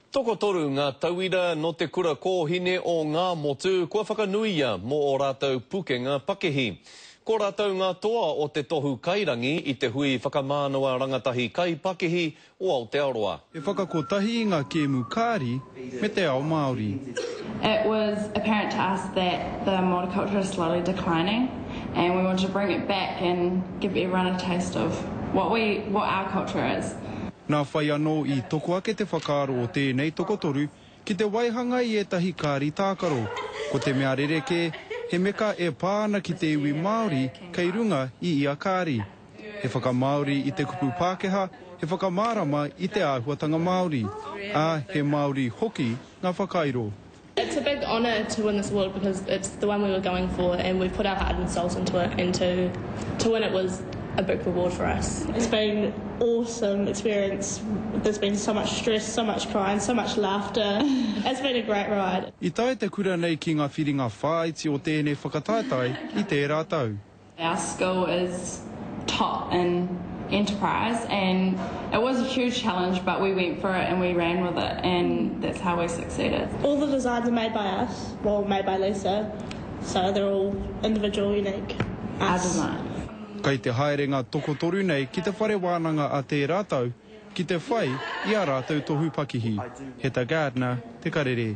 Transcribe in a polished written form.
Tokotoru ngā tauira nō te kura kōhine o Ngāmotu kua whakanuia mō ō rātou pukenga pakihi. Ko rātou ngā toa o te tohu kairangi i te hui whakamānawa rangatahi kaipakihi o Aotearoa. He whakakotahi i ngā kēmu kāri me te ao Māori. It was apparent to us that the Māori culture is slowly declining and we wanted to bring it back and give everyone a taste of what we what our culture is. Nā whai anō i toko ake te whakaaro o tēnei tokotoru ki te waihanga i ētahi kāri tākaro. Ko te mea rerekē, he meka e pā ana ki te iwi Māori kei runga i ia kāri. He whakamāori i te kupu Pākehā, he whakamārama i te āhuatanga Māori, ā, he Māori hoki ngā whakairo. It's a big honour to win this award because it's the one we were going for and we've put our heart and souls into it and to to win it was a big reward for us. It's been awesome experience. There's been so much stress, so much crying, so much laughter. It's been a great ride. I tae te kura nei ki ngā whiringa whāiti o tēnei whakataetae i tērā tau. Our school is top in enterprise and it was a huge challenge but we went for it and we ran with it and that's how we succeeded. All the designs are made by us, well made by Lisa, so they're all individual, unique, us. Our designs. Kei te haere ngā tokotoru nei ki te whare wānanga a tērā tau ki te whai i ā rātou tohu pakihi. Heta Gardner, Te Karere.